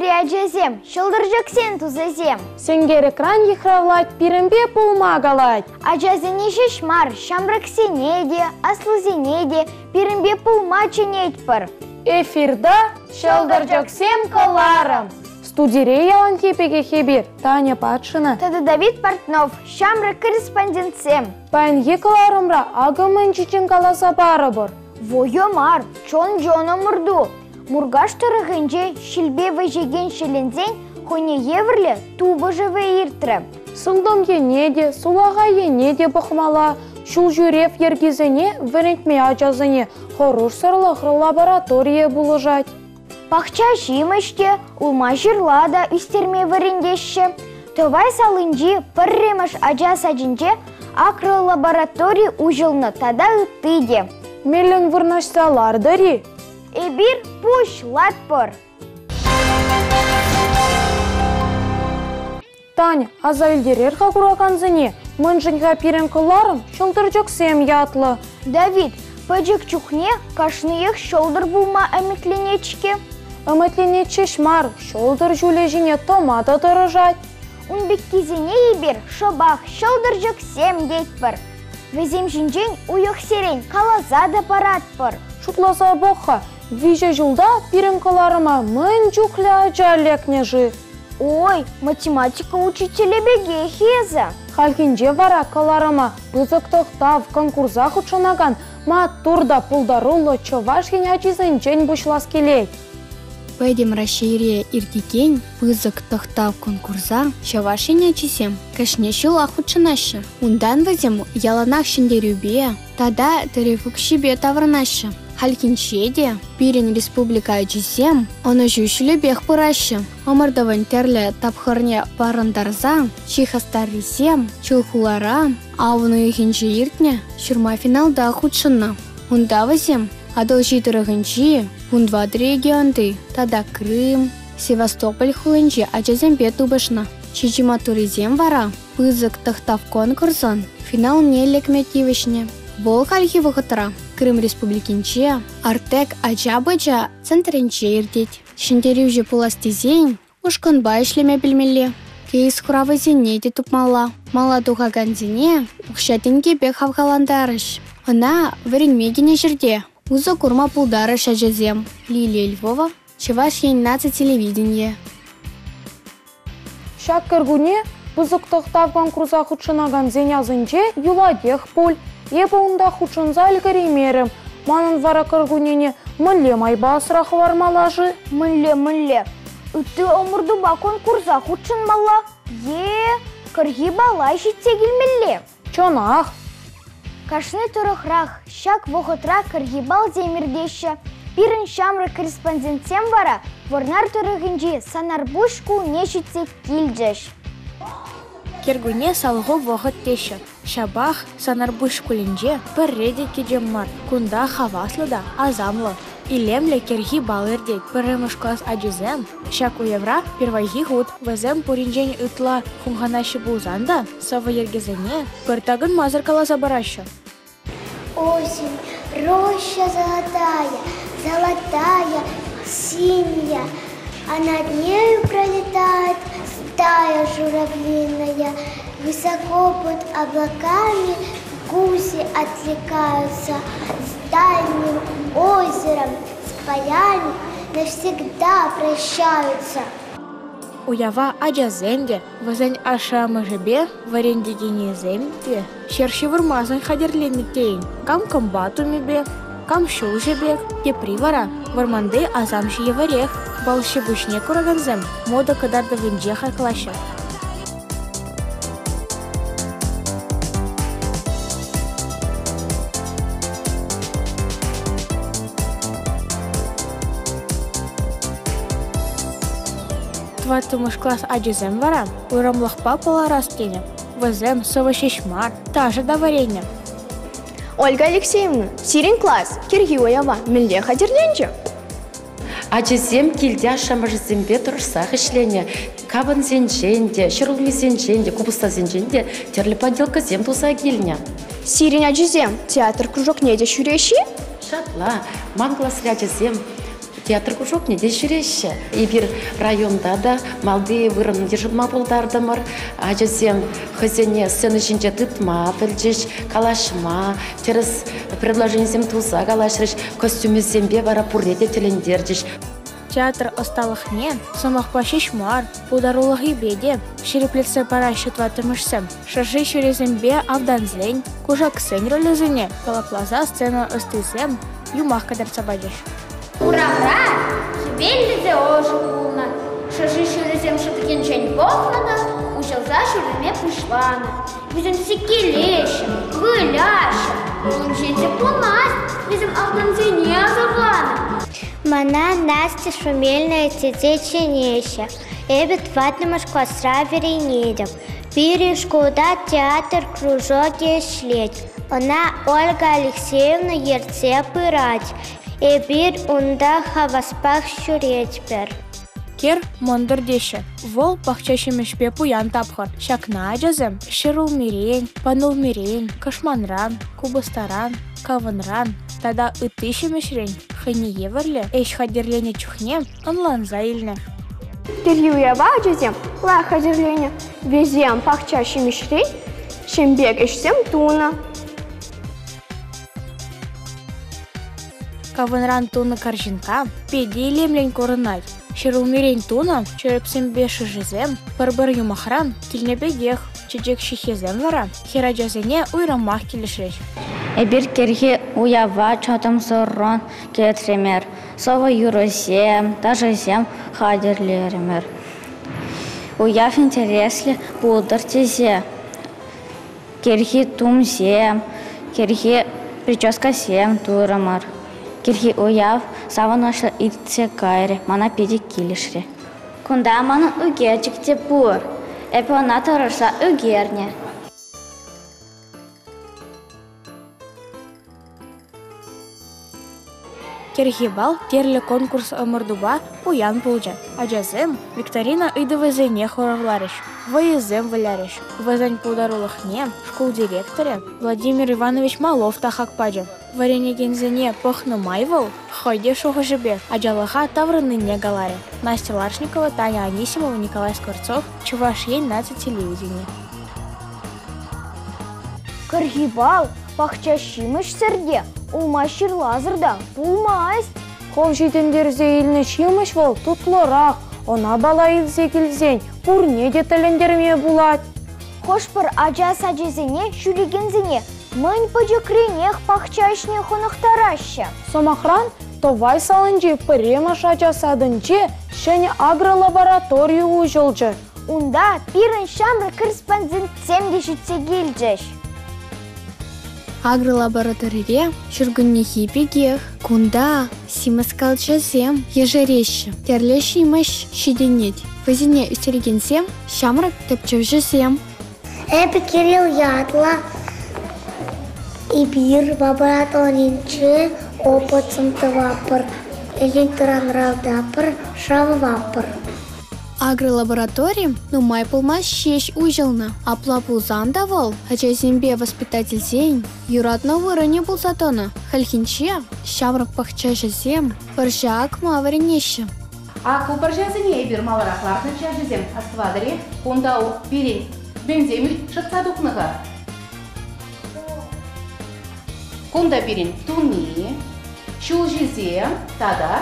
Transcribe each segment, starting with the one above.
сире, ачасем, ҫӑлтӑрчӑксен тусӗсем! Сенкер экран йыхравлать, пирӗнпе пулма калать. Ачасене ҫеҫ мар, ҫамрӑксене те, аслисене те пирӗнпе пулма чӗнетпӗр. Эфирта «Ҫӑлтӑрчӑксем» кӑларӑм. Студире яланхи пекех эпир, Таня Патшина тата Давид Портнов, ҫамрӑк корреспондентсем. Паянхи кӑларӑмра акӑ мӗн ҫинчен каласа парӑпӑр. Вӑйӑ мар, чӑн-чӑн ӑмӑрту. Муркаш тӑрӑхӗнче ҫилпе вӗҫекен ҫӗленсен хӑйне евӗрлӗ тупӑшӑвӗ иртрӗ. Сылтӑм енне те, сулахай енне те пӑхмалла. Ҫулҫӳрев йӗркисене вӗрентме ачасене хӑрушсӑрлӑх лабораторийӗ пулӑшать. Пахча ҫимӗҫ те, улма-ҫырла та ӳстерме вӗрентеҫҫӗ. Тӑвай салинчи пӗрремӗш ача сачӗнче агролаборатори уҫӑлнӑ тата ытти те. Меллӗн вырнаҫса лартӑр-и? Эпир пуҫлатпӑр. Таня, аса илтерер-ха куракансене, мӗншӗн-ха пирӗн кӑларӑм Ҫӑлтӑрчӑксем ятлӑ? Давид, пӗчӗк чухне кашниех ҫӑлтӑр пулма ӗмӗтленет-ҫке. Ӗмӗтленет ҫеҫ мар, ҫӑлтӑр ҫулӗ ҫине тӑма та тӑрӑшать. Ун пеккисене эпир шӑпах ҫӑлтӑрчӑксем тетпӗр. Вӗсем ҫинчен уйӑхсерен каласа та паратпӑр. Шутласа пӑх-ха, виҫӗ ҫулта пирӗн кӑларӑма мӗн чухлӗ ача лекнӗ-ши? Ой, математика учителӗ пекех эсӗ. Хальхинче вара кӑларӑма пысӑк тӑхтав конкурса хутшӑнакан маттур та пултаруллӑ Чӑваш Ен ачисенчен пуҫлас килет. Пӗтӗм Раҫҫейре иртекен пысӑк тӑхтав конкурса Чӑваш Ен ачисем кашни ҫулах хутшӑнаҫҫӗ. Унтан вӗсем яланах ҫӗнтерӳпе тата тӗрев укҫипе таврӑнаҫҫӗ. Хальхинче те пирӗн республика ачисем ӑнӑҫу ҫулӗпех пыраҫҫӗ. Ӑмӑртӑвӑн тӗрлӗ тапхӑрне парӑнтарса чи хастаррисем Чулхулара авӑн уйӑхӗнче иртнӗ ҫурма финалта хутшӑннӑ. Унта вӗсем Атӑлҫи тӑрӑхӗнчи, вунтӑватӑ регионти тата Крым, Севастополь хулинчи ачасемпе тупӑшнӑ. Чи-чи маттуррисем вара пысӑк тӑхтав конкурсӑн финалне лекме тивӗҫнӗ. Вӑл хальхи вӑхӑтра Крым Республикинче Артек ача-пӑча центрӗнче иртет. Ҫӗнтерӳҫӗ пулас тесен Ушкӑнпа ӗҫлеме пӗлмелле, кейс хуравӗсене те тупмалла. Мала тухакансене укҫа-тенкӗпе хавхалантарӗҫ. Ӑна вӗренме кӗнӗ ҫӗрте усӑ курма пултарӗҫ ачасем. Лилия Львова, Чӑваш Ен наци телевиденийӗ. Ҫак кӗркунне пысӑк тӑхтав конкурса хутшӑнакансен асӗнче юлатех пуль. Эпӗ унта хутшӑнса ӗлкӗреймерӗм. Манӑн вара кӗркуннене мӗнле майпа асра хӑвармалла-ши? Мӗнле-мӗнле? Ытти ӑмӑртупа конкурса хутшӑнмалла е кӗрхи бала ҫитсе килмелле? Чӑнах. Кашни тӑрӑхрах ҫак вӑхӑтра кӗрхи балсем иртеҫҫӗ. Пирӗн ҫамрӑк корреспондентсем вара Вӑрнар тӑрӑхӗнчи Санарпуҫ шкулне ҫитсе килчӗҫ. Кӗркунне салху вӑхӑт теҫҫӗ. Ҫапах Санарпуҫ шкулӗнче пӗрре те кичем мар. Кунта хаваслӑ та асамлӑ, илемлӗ кӗрхи бал иртет. Пӗрремӗш класс ачисем ҫак уявра пирвайхи хут. Вӗсем пуринчен ытла хумханаҫҫӗ пулсан та сӑвӑ йӗркисене пӗр такӑнмасӑр каласа параҫҫӗ. Осень, роща золотая, золотая, синяя, а над нею пролетает стая журавлиная. Высоко под облаками гуси отвлекаются с дальним озером, с полями навсегда прощаются. Уява ачасем те, вӗсен ашшӗ-амӑшӗпе вӗрентекенӗсем те ҫӗр ҫывӑрмасӑр хатӗрленнӗ тейӗн. Кам кӑмпа тумӗпе, кам ҫулҫӑ пек, тепри вара вӑрманти асамҫӑ евӗрех. Вӑл ҫи-пуҫне куракансем мода кӑтартӑвӗнче хаклаҫҫӗ. Тӑваттӑмӗш класс ачисем вара уйрӑмлӑхпа палӑрас тенӗ. Вӗсем сӑвӑ ҫеҫ мар, ташӑ та вӗреннӗ. Ольга Алексеевна, сирӗн класс кӗрхи уява мӗнле хатӗрленчӗ? Ачасем килте ашшӗ-амӑшӗсемпе тӑрӑшсах ӗҫленӗ. Кавӑнсенчен те, ҫӗрулмисенчен те, купӑстасенчен те тӗрлӗ поделкӑсем туса килнӗ. Сирӗн ачисем театр кружокне те ҫӳреҫҫӗ-и? Ҫапла. Ман класри ачасем. Театр кружокне те ҫӳреҫҫӗ. Эпир районта та малти вырӑн йышӑнма пултартӑмӑр. Ачасем хӑйсене сцена ҫинче тытма пӗлчӗҫ, калаҫма, тӗрӗс предложенисем туса калаҫрӗҫ, костюмӗсемпе вара пурне те тӗлӗнтерчӗҫ. Театр ӑсталӑхне сӑмахпа ҫеҫ мар, пултарулӑхӗпе те ҫирӗплетсе параҫҫӗ тӑваттӑмӗшсем. Шӑши ҫурисемпе автансен, кушаксен ролӗсене калӑпласа сцена ӑстисем юмах кӑтартса пачӗҫ. Урамра хӗвеллӗ те ӑшӑ пулнӑ. Шӑши ҫурисем шӑтӑкӗнчен пӑхнӑ та уҫӑлса ҫӳреме пуҫланӑ. Вӗсем сиккелеҫҫӗ, выляҫҫӗ. Инҫе те пулмасть, вӗсем автансене асӑрханӑ. Мана Настя Шумельная тете чӗнеҫҫӗ. Эпӗ тӑваттӑмӗш класра вӗренетӗп. Пирӗн шкулта театр кружокӗ ӗҫлет. Ӑна Ольга Алексеевна ертсе пырать. Эпир унта хаваспах ҫӳретпӗр. Кӗр мӑнтӑр теҫҫӗ. Вӑл пахча ҫимӗҫпе пуян тапхӑр. Ҫакна ачасем ҫӗрулмирен, панулмирен, кӑшманран, купӑстаран, кавӑнран тата ытти ҫимӗҫрен хӑйне евӗрлӗ ӗҫ хатӗрленӗ чухне ӑнланса илнӗ. Кӗрхи уява ачасем лайӑх хатӗрленӗ. Вӗсем пахча ҫимӗҫрен ҫын пек ӗҫсем тунӑ. Кавӑнран тунӑ карҫинкка питӗ илемлӗн курӑнать. Ҫӗрулмирен тунӑ чӗрӗпсемпе шӑшисем пӗр-пӗр юмахран килнӗ пекех. Чечек ҫыххисем вара хӗрачасене уйрӑмах килӗшрӗҫ. Эпир кӗрхи уява чӑтӑмсӑррӑн кӗтрӗмӗр. Сӑвӑ-юрӑсем, ташӑсем хатӗрлерӗмӗр. Уяв интереслӗ пултӑр тесе кӗрхи тумсем, кӗрхи прическӑсем турӑмӑр. Кӗрхи уяв савӑнӑҫлӑ иртсе кайрӗ, мана питӗ килӗшрӗ. Кунта манӑн ӳкерчӗк те пур. Эпӗ ӑна тӑрӑшса ӳкернӗ. Кӗрхи бал тӗрлӗ конкурс-ӑмӑртупа пуян пулчӗ. Ачасем викторина ыйтӑвӗсене хуравларӗҫ, вӑйӑсем вылярӗҫ. Вӗсен пултарулӑхне шкул директорӗ Владимир Иванович Малов та хак пачӗ. Вӗренекенсене пӑхнӑ май вӑл хӑй те шухӑшӗпе ачалӑха таврӑннине каларӗ. Настя Ларшникова, Таня Анисимова, Николай Скворцов, Чӑваш Ен наци телевиденийӗ. Кӗрхи бал пахча ҫимӗҫсӗр те, улма-ҫырласӑр та пулмасть. Хӑв ҫитӗнтерсе илнӗ ҫимӗҫ вӑл тутлӑрах, ӑна бала илсе килсен пурне те тӗлӗнтерме пулать. Хӑш-пӗр ача сачӗсене ҫӳрекенсене мӗн пӗчӗкренех пахча ӗҫне хӑнӑхтараҫҫӗ. Сӑмахран, Тӑвай салинчи пӗрремӗш ача садӗнче ҫӗнӗ агролаборатори уҫӑлчӗ. Унта пирӗн ҫамрӑк корреспондентсем те ҫитсе килчӗҫ. Агролабораторире ҫуркуннехи пекех кунта симӗс калчасем ешереҫҫӗ, тӗрлӗ ҫимӗҫ ҫитӗнет. Вӗсене ӳстерекенсем ҫамрӑк тӗпчевҫӗсем. Эпӗ Кирилл ятлӑ. Эпир лабораторинче опытсем тӑватпӑр, электронралтапӑр, шавлатпӑр. Агролаборатори нумай пулмасть ҫеҫ уҫӑлнӑ. Апла пулсан та вӑл ачасемпе воспитательсен юратнӑ вырӑнӗ пулса тӑнӑ. Хальхинче ҫамрӑк пахчаҫӑсем пӑрҫа акма вӗренеҫҫӗ. Ак пӑрҫасене эпир маларах лартнӑччӗ ачасем, астӑватӑр-и? Кунта пирӗн мӗнсем шӑтса тухнӑ-ха? Кунта пирӗн туни, ҫулҫисем тата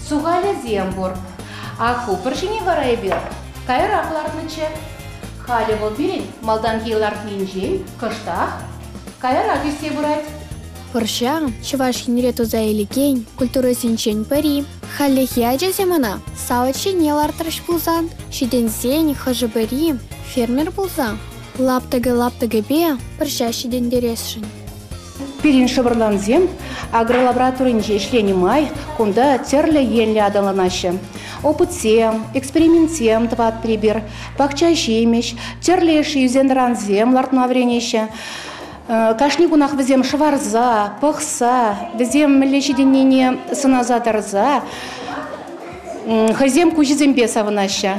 сухалӗсем пур. А ку пӑрҫине вара эпир каярах лартнӑччӗ. Халӗ вӑл пирӗн малтанхи лартнинчен кӑштах каярах ӳссе пырать. Пӑрҫа Чӑваш Енре туса илекен культурӑсенчен пӗри. Хальлӗхе ачасем ӑна савӑт ҫине лартрӗҫ пулсан, ҫитӗнсен хӑшӗ-пӗри фермер пулса лаптӑкӗ-лаптӑкӗпе пӑрҫа ҫитӗнтересшӗн. Пирӗн шӑпӑрлансем агролабораторинче ӗҫленӗ май кунта тӗрлӗ енлӗ аталанаҫҫӗ. Опытсем, экспериментсем тӑватпӑр эпир, пахча ҫимӗҫ, тӗрлӗ йышши ӳсен-тӑрансем лартма вӗренеҫҫӗ. Кашни кунах вӗсем шӑварса, пӑхса, вӗсем мӗнле ҫитӗннине сӑнаса тӑрса хӑйсем куҫӗсемпе савӑнаҫҫӗ.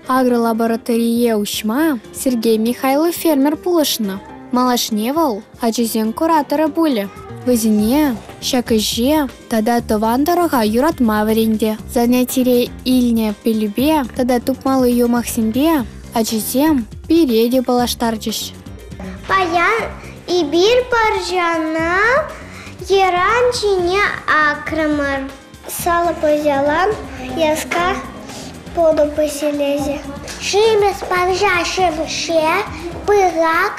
Агролабораторие уҫма Сергей Михайлов фермер пулӑшнӑ. Малашне вӑл ачасен кураторӗ пулӗ. Вӗсене Ҫак ӗҫе тата тӑван тӑрӑха юратма вӗрентӗ. Занятире илнӗ пӗлӳпе тата тупмалли юмахсемпе ачасем пире те паллаштарчӗҫ. Паян эпир пӑрҫана йӑран ҫине акрӑмӑр. Салӑ пӑрҫалан яска пулӑ пӗҫересӗ. Ҫимӗс пӑрҫа ҫемҫе, пылак,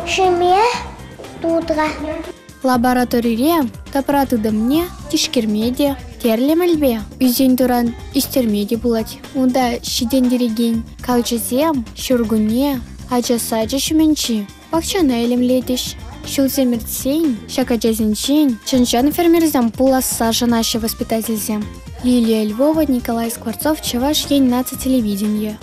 ҫиме тутлӑ. Лабораторире тӑпра тытӑмне тишкерме те, тӗрлӗ мелпе ӳсен-тӑран ӳстерме те пулать. Унта ҫитӗнтерекен калчасем ҫуркунне ача сачӗ ҫумӗнчи пахчана илемлетӗҫ. Ҫулсем иртсен ҫак ачасенчен чӑн-чӑн фермерсем пуласса шанаҫҫӗ воспитательсем. Лилия Львова, Николай Скворцов, Чӑваш Ен наци телевиденийӗ.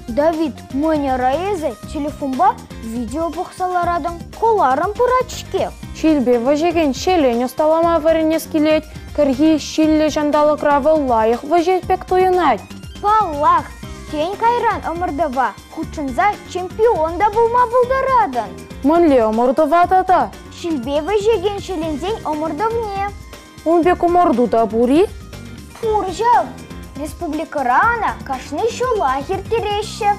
Давид, мӗн ара эсӗ телефонпа видео пӑхса ларатӑн, кӑларӑм пырать-ҫке. Ҫилпе вӗҫекен ҫӗлен ӑсталама вӗренес килет. Кӗрхи ҫиллӗ ҫанталӑкра вӑл лайӑх вӗҫет пек туйӑнать. Паллах, тен кайран ӑмӑртӑва хутшӑнса чемпион та пулма пултаратӑн. Мӗнле ӑмӑртӑва тата? Ҫилпе вӗҫекен ҫӗленсен ӑмӑртӑвне. Ун пек ӑмӑрту та пур-и? Пур ҫав. Республикӑра ӑна кашни ҫулах ирттереҫҫӗ.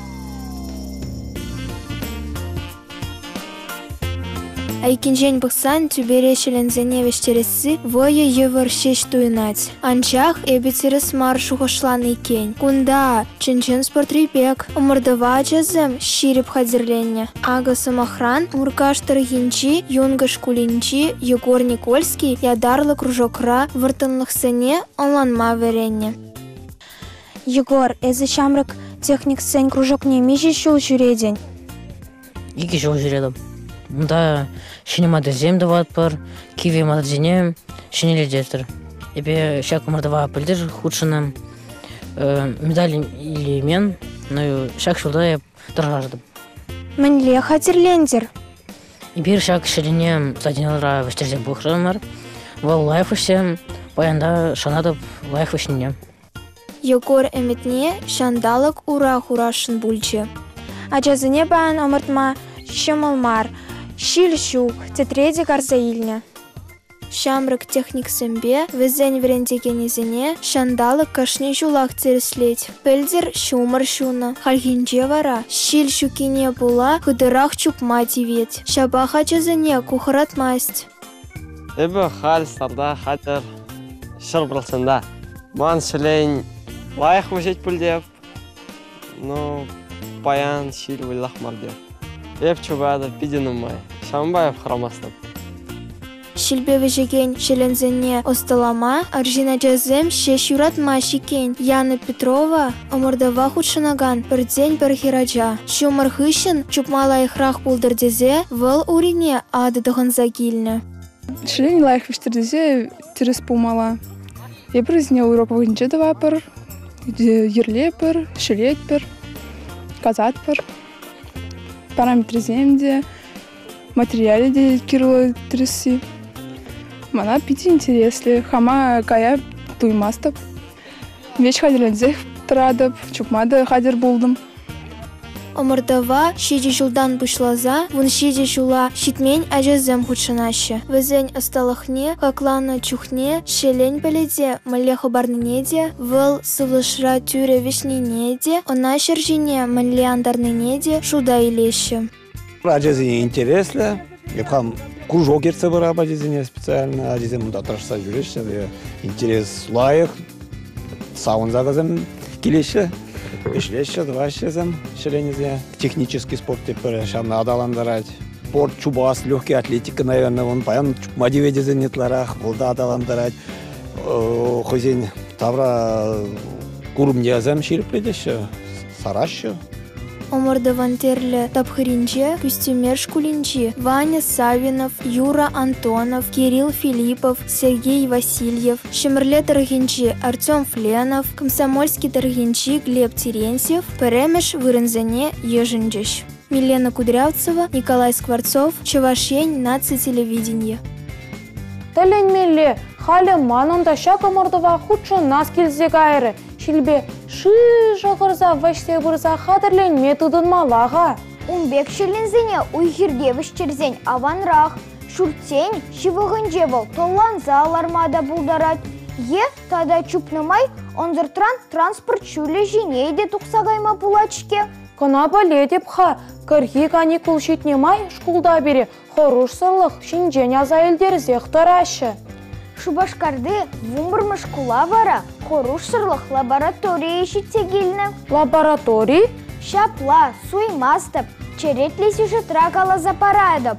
Айккинчен пӑхсан тӳпере ҫӗленсене вӗҫтересси вӑйӑ йывӑр ҫеҫ туйӑнать. Анчах эпӗ тӗрӗс мар шухӑшланӑ иккен. Кунта чӑн-чӑн спортри пек ӑмӑртӑва ачасем ҫирӗп хатӗрленнӗ. Акӑ, сӑмахран, Муркаш тӑрӑхӗнчи Юнкӑ шкулӗнчи Егор Никольский ятарлӑ кружокра вӑрттӑнлӑхсене ӑнланма вӗреннӗ. Егор, эсӗ ҫамрӑк техниксен кружокне миҫе ҫул ҫӳретӗн? Икӗ ҫул ҫӳретӗп. Унта ҫӗнӗ модельсем тӑватпӑр, кивӗ модельсене ҫӗнӗлететпӗр. Эпӗ ҫак ӑмӑртӑва пӗлтӗр хутшӑннӑ. Медаль илеймен, но ҫак ҫулта эп тӑрӑшатӑп. Мӗнле хатӗрлентӗр? Эпир ҫак ҫӗлене стадионра вӗҫтерсе пӑхрӑмӑр. Вӑл лайӑх вӗҫсе, паян та шанатӑп лайӑх вӗҫнине. Егор ӗмӗтне ҫанталӑк ура хурасшӑн пулчӗ. Ачасене паян ӑмӑртма ҫӑмӑл мар, ҫил ҫук, тӗтре те карса илнӗ. Ҫамрӑк техниксемпе вӗсен вӗрентекенӗсене ҫанталӑк кашни ҫулах тӗрӗслет. Пӗлтӗр ҫумӑр ҫунӑ, хальхинче вара ҫил ҫуккине пула хытӑрах чупма тивет. Ҫапах ачасене ку хӑратмасть. Эпӗ халь старта хатӗр 100%. Ман ҫӗлен лайӑх вӗҫет пуль теп. Ну, паян ҫил вӑйлах мар теп. Эп чупатӑп питӗ нумай. Ҫавӑнпа эп хӑрамастӑп. Ҫилпе вӗҫекен ҫӗленсене ӑсталама арҫын ачасем ҫеҫ юратмасть иккен. Яна Петрова ӑмӑртӑва хутшӑнакан пӗртен-пӗр хӗрача. Ҫумӑр хыҫҫӑн чупма лайӑхрах пултӑр тесе вӑл урине атӑ тӑхӑнса килнӗ. Ҫӗлен лайӑх вӗҫтер тесе тӗрӗс пулмалла. Эпир вӗсене урок вӑхӑтӗнче тӑватпӑр, йӗрлетпӗр, ҫӗлетпӗр, касатпӑр. Параметрӗсем те, материалӗ те кирлӗ тӗрӗсси. Мана питӗ интереслӗ, хама кая туймастӑп. Веҫ хатӗрленсех тӑратӑп, чупма та хатӗр пултӑм. Ӑмӑртӑва ҫичӗ ҫултан пуҫласа 17 ҫула ҫитмен ачасем хутшӑнаҫҫӗ. Вӗсен ӑсталӑхне хакланӑ чухне ҫӗлен пӗлӗте мӗнле хӑпарнине те, вӑл сывлӑшра тӳрӗ вӗҫнине те, ӑна ҫӗр ҫине мӗнле антарнине те шута илеҫҫӗ. Ачасене интереслӗ. Эп хам кружок ертсе пырап ачасене специально. Ачасем унта тӑрӑшса ҫӳреҫҫӗ. Интерес лайӑх. Савӑнса вӗсем килеҫҫӗ. Ӗҫлеҫҫӗ, тӑваҫҫӗ вӗсем ҫӗленӗсе. Технический спорт тепӗр ҫавна аталантарать. Спорт чупас, легкий атлетика, наверное, он паян чупма тивет тесен ытларах, вӑл та аталантарать. Хӑйсен тавра курӑмне ҫирӗплетеҫҫӗ, сараҫҫӗ. Ӑмӑртӑвӑн тӗрлӗ тапхӑрӗнче Кӳстӳмер шкулӗнчи Ваня Савинов, Юра Антонов, Кирилл Филиппов, Сергей Васильев, Ҫӗмӗрле тӑрӑхӗнчи Артем Фленов, Комсомольски тӑрӑхӗнчи Глеб Терентьев пӗрремӗш вырӑнсене йышӑнчӗҫ. Милена Кудрявцева, Николай Скворцов, Чӑваш Ен наци телевиденийӗ. Тӗлӗнмелле, халӗ манӑн та ҫак ӑмӑртӑва хутшӑнас килсе кайрӗ. Ҫилпе ши-шӑхӑрса вӗҫсе пырса хатӗрленме тытӑнмалла-ха. Ун пек ҫӗленсене уй-хирте вӗҫтерсен аванрах. Ҫуртсен ҫывӑхӗнче вӑл тӑлланса ларма та пултарать. Е тата чупнӑ май ӑнсӑртран транспорт ҫулӗ ҫине те тухса кайма пулать-ҫке. Кӑна пӗлетӗп-ха, кӗрхи каникул ҫитнӗ май шкулта пире хӑрушсӑрлӑх ҫинчен аса илтерсех тӑраҫҫӗ. Шупашкарти вунпӗрмӗш шкула вара хӑрушсӑрлӑх лабораторийӗ ҫитсе килнӗ. Лаборатори? Ҫапла, суймастӑп, черетлӗ сюжетра каласа паратӑп.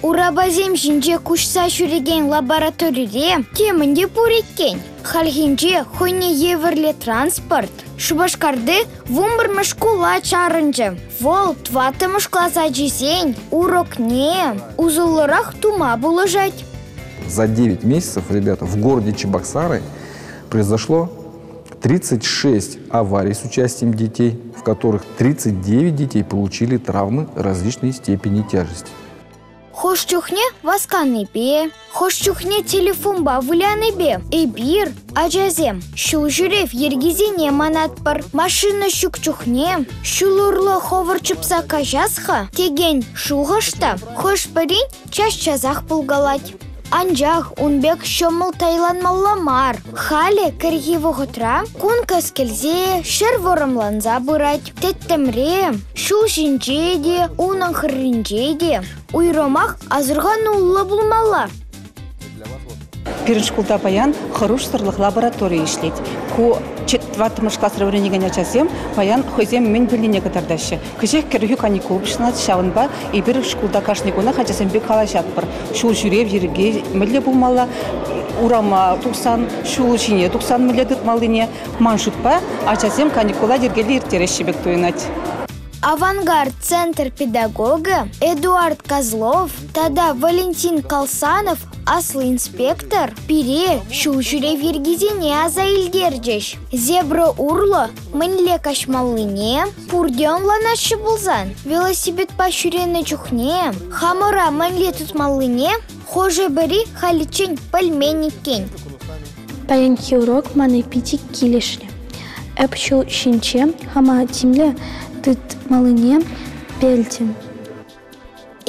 Урапасем ҫинче куҫса ҫӳрекен лабораторире темӗн те пур иккен. Хальхинче хӑйне евӗрлӗ транспорт Шупашкарти вунпӗрмӗш шкула чарӑнчӗ. Вӑл тӑваттӑмӗш класс ачисен урокне усӑллӑрах тума пулӑшать. За 9 месяцев, ребята, в городе Чебоксары произошло 36 аварий с участием детей, в которых 39 детей получили травмы различной степени тяжести. Хӑш чухне васканипе, хӑш чухне телефонпа вылянипе эпир, ачасем, ҫул ҫӳрев йӗркисене манатпӑр. Машина ҫук чухне ҫул урлӑ хӑвӑрт чупса каҫас-ха текен шухӑш та хӑш-пӗрин час-часах пулкалать. Анчах ун пек ҫӑмӑл тайланмалла мар. Халӗ кӗрхи вӑхӑтра кун кӗскелсе, ҫӗр вӑрӑмланса пырать. Тӗттӗмре, ҫул ҫинче те, унӑн хӗрринче те уйрӑмах асӑрхануллӑ пулмалла. Пирӗн шкулта паян хӑрушсӑрлӑх лабораторийӗ ӗҫлет. Ку тӑваттӑмӗш класра вӗренекен ачасем паян хӑйсем мӗн пӗлнине кӑтартаҫҫӗ. Кӗҫех кӗрхи каникул пуҫланать, ҫавӑнпа эпир шкулта кашни кунах ачасемпе калаҫатпӑр. Ҫул ҫӳрев йӗрки мӗнле пулмалла, урама тухсан, ҫул ҫине тухсан мӗнле тытмаллине. Ман шутпа, ачасем каникула йӗркеллӗ ирттереҫҫӗ пек туйӑнать. «Авангард» центр педагогӗ Эдуард Козлов тата Валентин Колсанов аслӑ инспектор пире ҫул ҫӳрев йӗркисене аса илтерчӗҫ. Зебра урлӑ мӗнле каҫмаллине пурте ӑнланаҫҫӗ пулсан велосипедпа ҫӳренӗ чухне хамӑра мӗнле тытмаллине хӑшӗ-пӗри халиччен пӗлмен иккен. Паянхи урок мана питӗ килӗшрӗ. Эп ҫул ҫинче хама тимлӗ тытмаллине пӗлтӗм.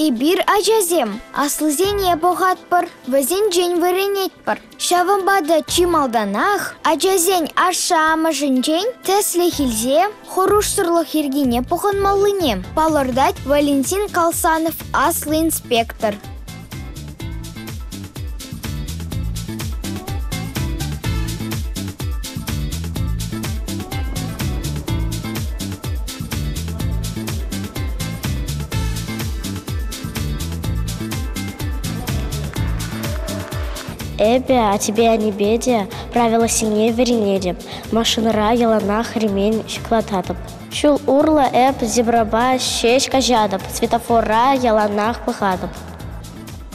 Эпир, ачасем, аслисене пӑхатпӑр, вӗсенчен вӗренетпӗр. Ҫавӑнпа та чи малтанах ачасен ашшӗ-амӑшӗнчен тӗслӗх илсе хӑрушсӑрлӑх йӗркине пӑхӑнмаллине палӑртать Валентин Колсанов аслӑ инспектор. Эпӗ аттепе аннепе те правилӑсене вӗренетӗп. Машинӑра яланах ремень ҫаклататӑп. Ҫул урлӑ эп зебрӑпа ҫеҫ каҫатӑп, светофора яланах пӑхатӑп.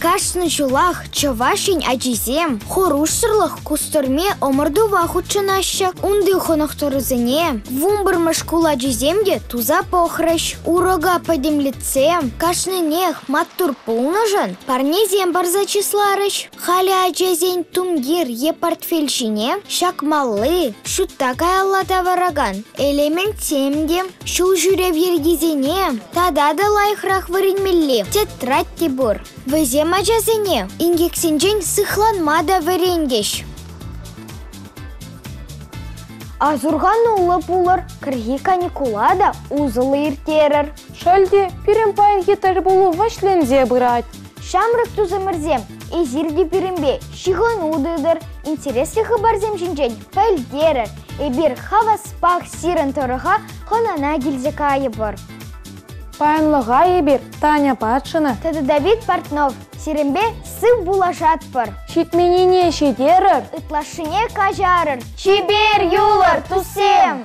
Кашни ҫулах Чӑваш Ен ачисем хӑрушсӑрлӑх кустӑрми ӑмӑртӑва хутшӑнаҫҫӗ. Унти хӑнӑхтарусене вунпӗрмӗш шкул ачисем те туса пӑхрӗҫ. Урока пӗтӗмлетсе кашнинех маттур пулнӑшӑн парнесем парса чысларӗҫ. Халӗ ачасен тумтир е портфель ҫине ҫакмалли, ҫутта каялла тавӑракан элементсем те, ҫул ҫӳрев йӗркисене тата та лайӑхрах вӗренмелли тетрадь те пур. Вӗсем ачасене инкексенчен сыхланма та вӗрентӗҫ. Асӑрхануллӑ пулӑр, кӗрхи каникула та усӑллӑ ирттерӗр. Шел те, пирӗн паянхи тӗлпулу вӗҫленсе пырать. Ҫамрӑк тусӑмӑрсем, эсир те пирӗнпе ҫыхӑну тытӑр, интереслӗ хыпарсем ҫинчен пӗлтерӗр. Эпир хаваспах сирӗн тӑрӑха хӑнана килсе кайӑпӑр. Паянлӑха эпир Таня Патшина тата Давид Портнов сирӗнпе сыв пулашатпӑр. Ҫитменнине ҫитерӗр, ытлашшине каҫарӑр. Чипер юлӑр, туссем!